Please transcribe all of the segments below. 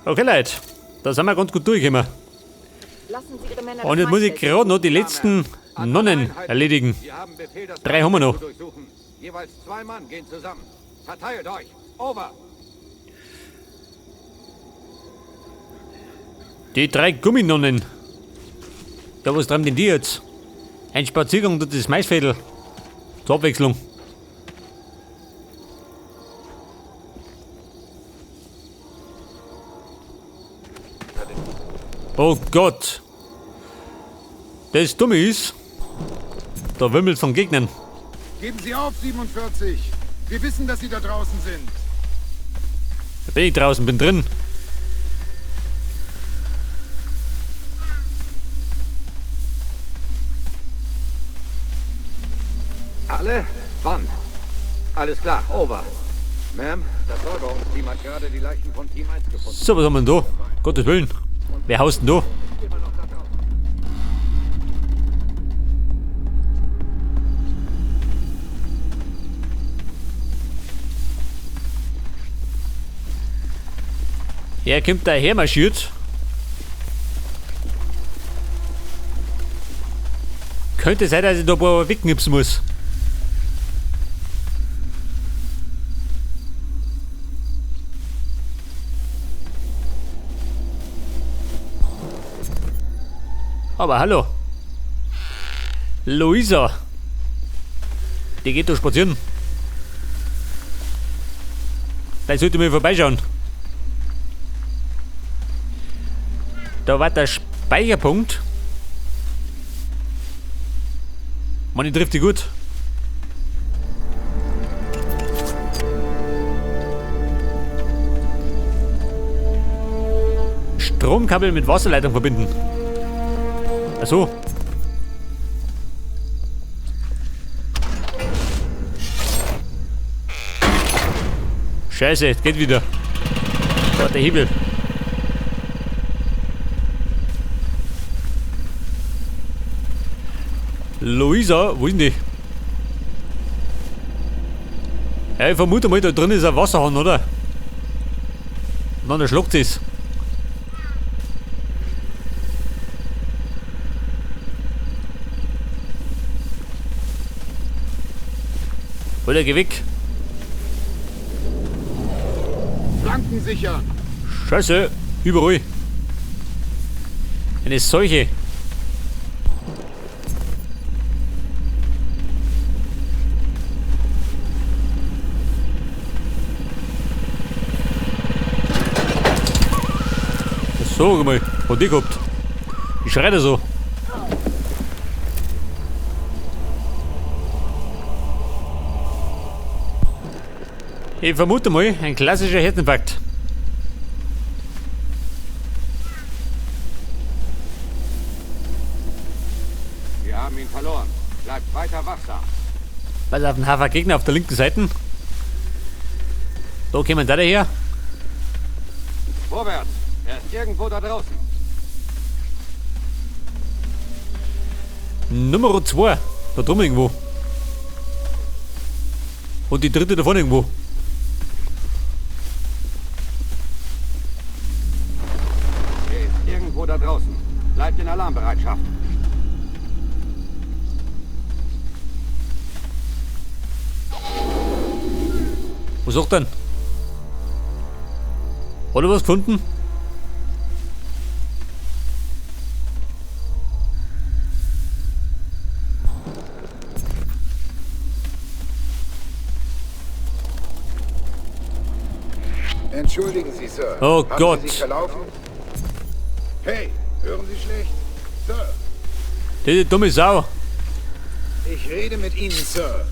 Okay, Leute. Da sind wir ganz gut durchgekommen. Lassen Sie Ihre Männer Und das jetzt muss ich Maisfeld gerade noch die letzten Nonnen erledigen. Wir haben Befehl, das Drei haben wir noch. zu durchsuchen. Jeweils 2 Mann gehen zusammen. Verteilt euch. Over. Die 3 Gumminonnen. Ja, was treiben denn die jetzt? Ein Spaziergang durch das Maisviertel. Zur Abwechslung. Oh Gott. Das Dumme ist, da wimmelt's von Gegnern. Geben Sie auf, 47. Wir wissen, dass Sie da draußen sind. Da bin ich draußen, bin drin. Alle? Wann? Alles klar, over. Ma'am, das Säuberungsteam hat gerade die Leichen von Team 1 gefunden. So, was haben wir denn da? Gottes Willen. Wer haust denn da? Immer noch da draußen. Er kommt da her marschiert. Könnte sein, dass ich da ein paar wegknipsen muss. Aber hallo. Luisa. Die geht doch spazieren. Da sollte ich mal vorbeischauen. Da war der Speicherpunkt. Mann, ich trifft die gut. Stromkabel mit Wasserleitung verbinden. Ach so. Scheiße, es geht wieder. Da der Hebel. Luisa, wo ist denn die? Ja, ich vermute mal, da drin ist ein Wasserhahn, oder? Und dann erschluckt es. Oder geh weg. Flanken sichern. Scheiße, überall. Eine Seuche. So, mal, hat die gehabt. Ich schrei da so. Ich vermute mal, ein klassischer Herzinfarkt. Wir haben ihn verloren. Bleibt weiter wachsam. Pass auf den Hafer Gegner auf der linken Seite. Da kommen da daher. Vorwärts! Er ist irgendwo da draußen. Nummer 2. Da drüben irgendwo. Und die dritte da vorne irgendwo. Er ist irgendwo da draußen. Bleibt in Alarmbereitschaft. Was sagt denn? Hat er was gefunden? Entschuldigen Sie, Sir. Oh Haben Gott. Sie sich verlaufen? Hey, hören Sie schlecht? Sir. Diese dumme Sau. Ich rede mit Ihnen, Sir.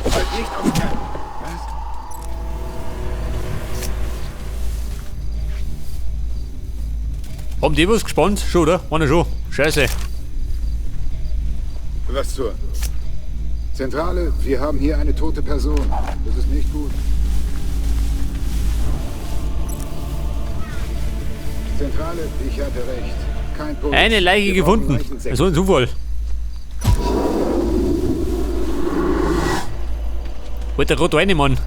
Halt nicht auf keinen. Was? Haben die was gespannt? Schon, oder? Einer schon. Scheiße. Was zur? Zentrale, wir haben hier eine tote Person. Das ist nicht gut. Zentrale, ich hatte recht. Kein Puls. Eine Leiche Wir brauchen gefunden. Leichensäcke. So ein Zufall. Wollte der gerade rein, Mann.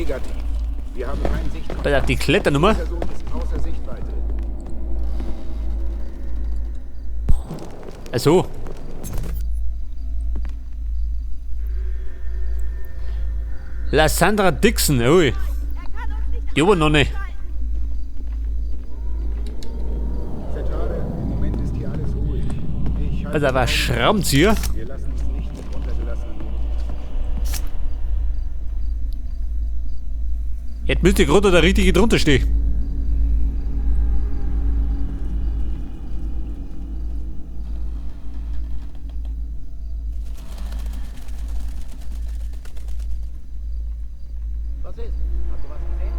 Negativ. Wir haben keinen Sichtkontakt. Pass auf, die Kletternummer. Die Person ist außer Sichtweite. Ach so. Lassandra Dixon, ui. Die Obernonne. Zentrale, im Moment ist hier alles ruhig. Ich halte Pass auf, ein Schraubenzieher. Wir lassen uns nicht mit runtergelassenen. Jetzt müsste gerade der richtige drunter stehen. Was ist? Hast du was gesehen?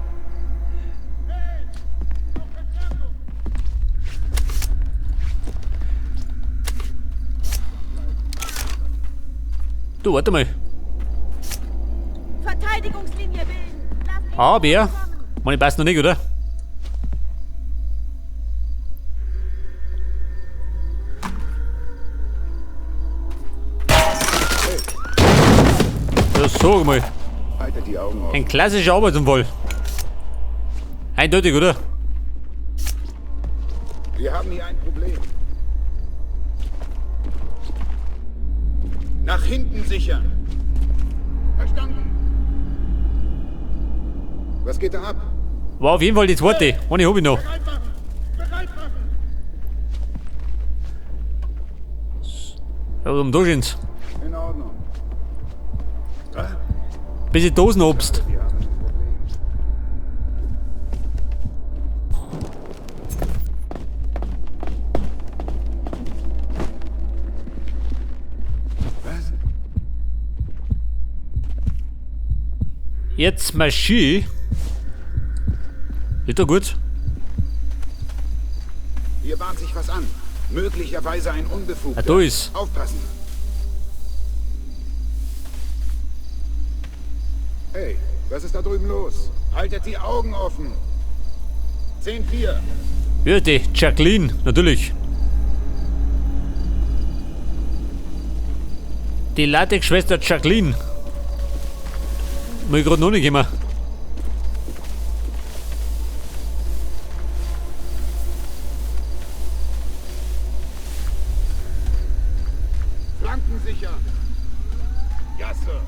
Du, warte mal. Verteidigungslinie bilden. Lass ihn Ah, Bär. kommen. Meine passt noch nicht, oder? Ja, sag mal. Haltet die Augen offen. Ein klassischer Arbeitsunfall. Eindeutig, oder? Wir haben hier ein Problem. Nach hinten sichern. Verstanden. Was geht da ab? War auf jeden Fall die zweite. Eine hab ich noch. Bereit machen! Bereit machen! Ja, um da stehen's. In Ordnung. Was? Bisschen Dosenobst. Wir haben ein Problem. Was? Jetzt Maschine. Ist doch gut. Hier bahnt sich was an. Möglicherweise ein Unbefugter. Ah, da ist. Aufpassen. Hey, was ist da drüben los? Haltet die Augen offen. 10-4. Ja, die Jacqueline, natürlich. Die Latex-Schwester Jacqueline. Muss ich grad noch nicht kommen. Flanken sichern. Ja, Sir.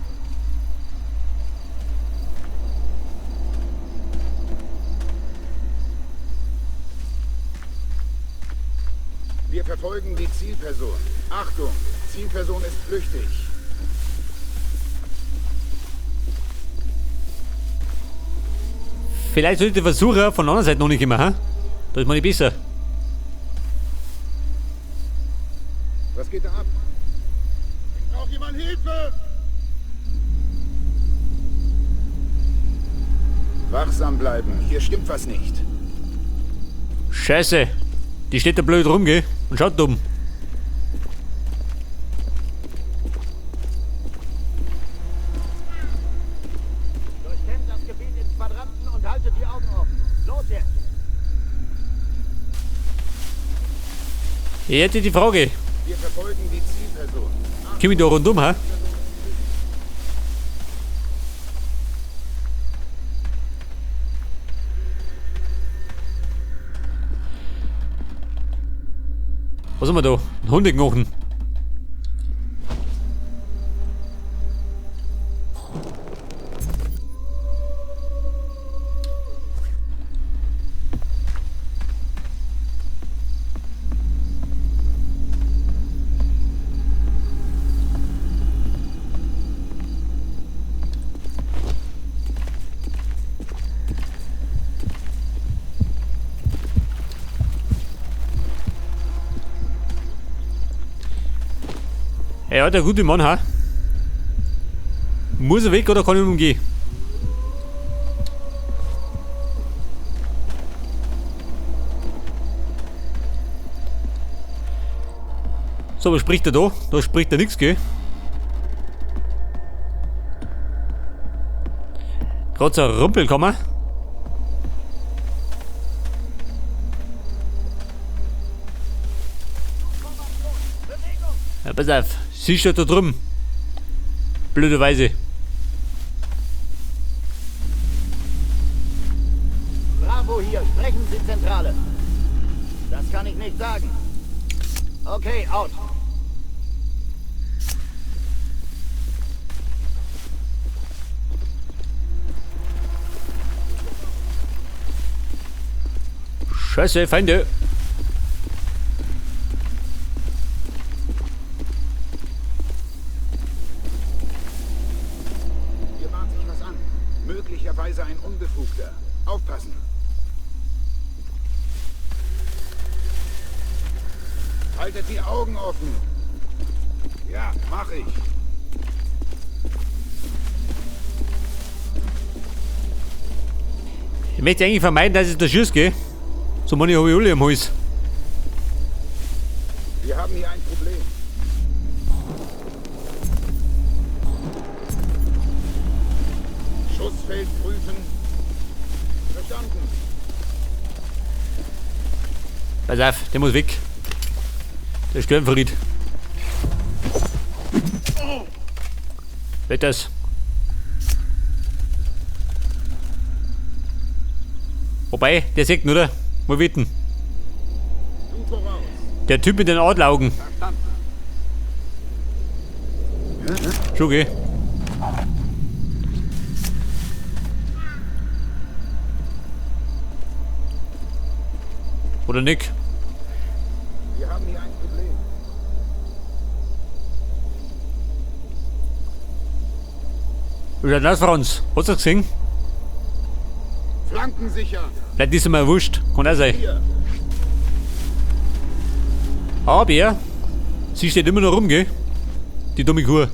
Wir verfolgen die Zielperson. Achtung, Zielperson ist flüchtig. Vielleicht sollte ich versuchen, von der anderen Seite noch nicht kommen, hä? Da ist man nicht besser. Was geht da ab? Ich brauche jemand Hilfe! Wachsam bleiben, hier stimmt was nicht. Scheiße. Die steht da blöd rum, gell? Und schaut dumm. Durchkämmt das Gebiet in Quadranten und haltet die Augen offen. Los jetzt! Jetzt die Frage. Wir verfolgen die Zielperson. Komm ich da rundum, hä? Was haben wir da? Ein Hundeknochen. Ja, der gute Mann, ha? Muss er weg oder kann ich umgehen? So, was spricht er da? Da spricht er nichts, gell? Gerade so ein Rumpelkammer. Ja, pass auf. Sie steht da drüben. Blöderweise. Sprechen Sie, Zentrale. Das kann ich nicht sagen. Okay, out. Scheiße, Feinde. Hier bahnt sich was an. Möglicherweise ein Unbefugter. Aufpassen. Haltet die Augen offen. Ja, mach ich. Ich möchte eigentlich vermeiden, dass ich da schieße, gell? So meine habe ich alle am Hals. Wir haben hier ein Problem. Schussfeld prüfen. Verstanden. Pass auf, der muss weg. Der Störenfried. Wird das? Wobei, der sieht, oder? Mal wetten. Der Typ mit den Adleraugen. Schon, gell? Oder nicht? Wir haben hier ein Problem. Wie schaut das, Franz? Hast du das gesehen? Flanken sicher. Vielleicht ist er mal wurscht. Kann auch sein. Hier. Aber sie steht immer noch rum, gell? Die dumme Kuh.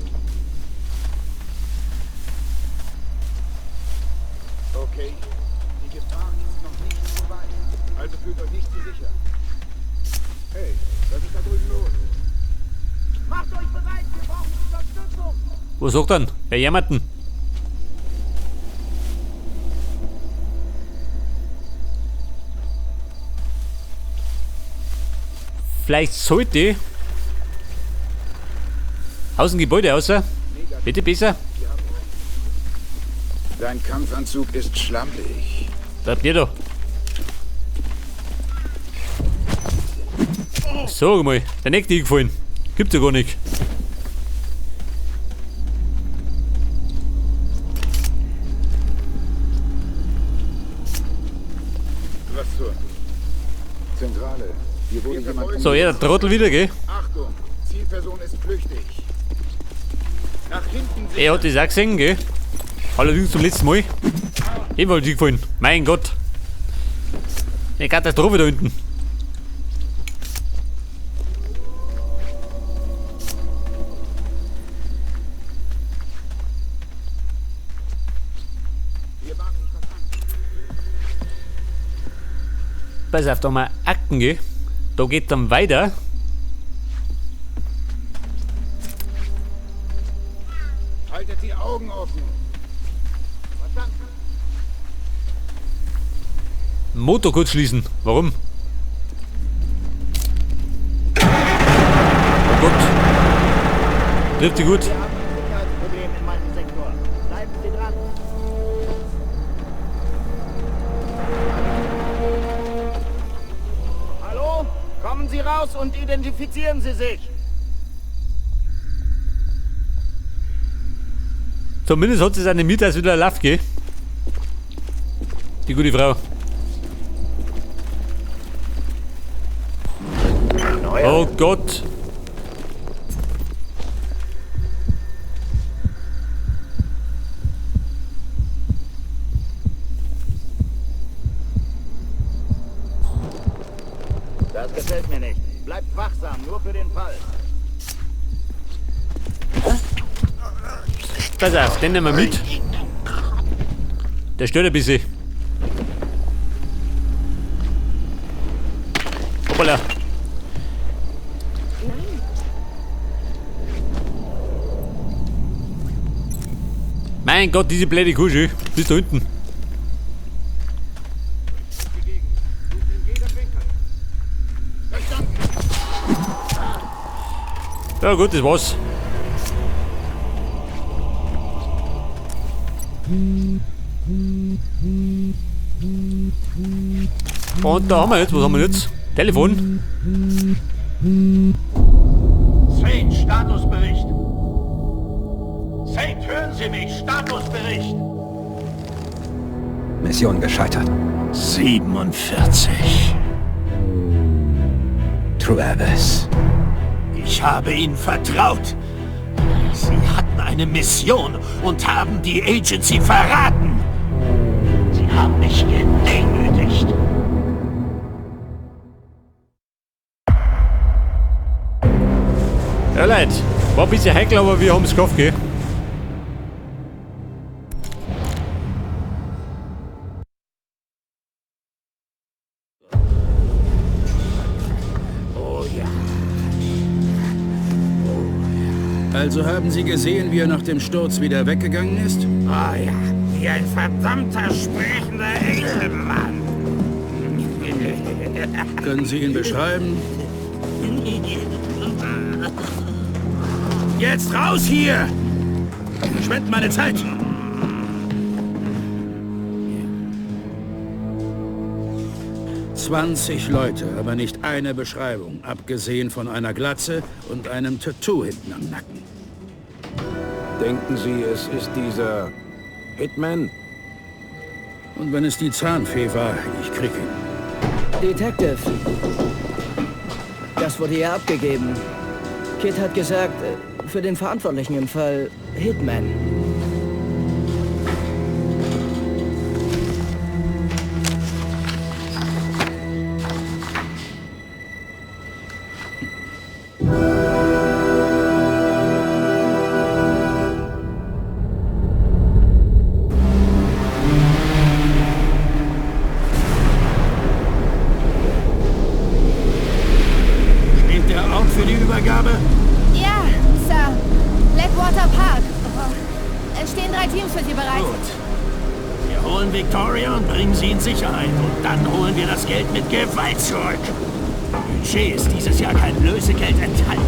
Okay. Die Gefahr ist noch nicht vorbei. Also fühlt euch nicht zu sicher. Hey, was ist da drüben los? Macht euch bereit, wir brauchen Unterstützung. Was sagt denn? Wer jammert denn? Vielleicht sollte ich aus dem Gebäude raus. Bitte besser. Dein Kampfanzug ist schlampig. Bleibt ihr da. Sag mal, der nächste eingefallen. Gibt's ja gar nicht. Was zur Zentrale. Hier wurde jemand. So, ja, der Trottel wieder, gell? Achtung, Zielperson ist flüchtig. Nach hinten sichern. Er hat das auch gesehen, gell? Allerdings zum letzten Mal. Ebenfalls eingefallen. Mein Gott. Eine Katastrophe da hinten. Hier bahnt sich was an. Pass auf, da haben wir Akten, gell? Da geht dann weiter. Haltet die Augen offen. Verstanden. Motor kurz schließen. Warum? Oh Gott. Trifft sie gut. Wir haben ein Sicherheitsproblem in meinem Sektor. Bleiben Sie dran. Hallo? Kommen Sie raus und identifizieren Sie sich. Zumindest hat sie es animiert, als wieder Laff, gell? Die gute Frau. Oh Gott. Das gefällt mir nicht. Bleibt wachsam, nur für den Fall. Pass auf, den nehmen wir mit. Der stört ein bisschen. Hoppala. Nein. Mein Gott, diese blöde Kuh, schön. Bis da hinten. Ja gut, das war's. Und da haben wir jetzt, was haben wir jetzt? Telefon. Saint, Statusbericht. Saint, hören Sie mich? Statusbericht. Mission gescheitert. 47. Travis. Ich habe Ihnen vertraut. Sie hatten eine Mission und haben die Agency verraten. Sie haben mich gedemütigt. Ja, Leute, war ein bisschen heikel, aber wir haben es geschafft, gell? Oh ja. Also haben Sie gesehen, wie er nach dem Sturz wieder weggegangen ist? Oh ja, wie ein verdammter sprechender Engelmann. Können Sie ihn beschreiben? Jetzt raus hier! Sie verschwenden meine Zeit! 20 Leute, aber nicht eine Beschreibung, abgesehen von einer Glatze und einem Tattoo hinten am Nacken. Denken Sie, es ist dieser Hitman? Und wenn es die Zahnfee war, ich krieg ihn. Detective. Das wurde ihr abgegeben. Kid hat gesagt, für den Verantwortlichen im Fall Hitman. Steht der Ort für die Übergabe? Ja, Sir. Blackwater Park. Oh. Es stehen 3 Teams für Sie bereit. Gut. Wir holen Victoria und bringen sie in Sicherheit. Und dann holen wir das Geld mit Gewalt zurück. Budget ist dieses Jahr kein Lösegeld enthalten.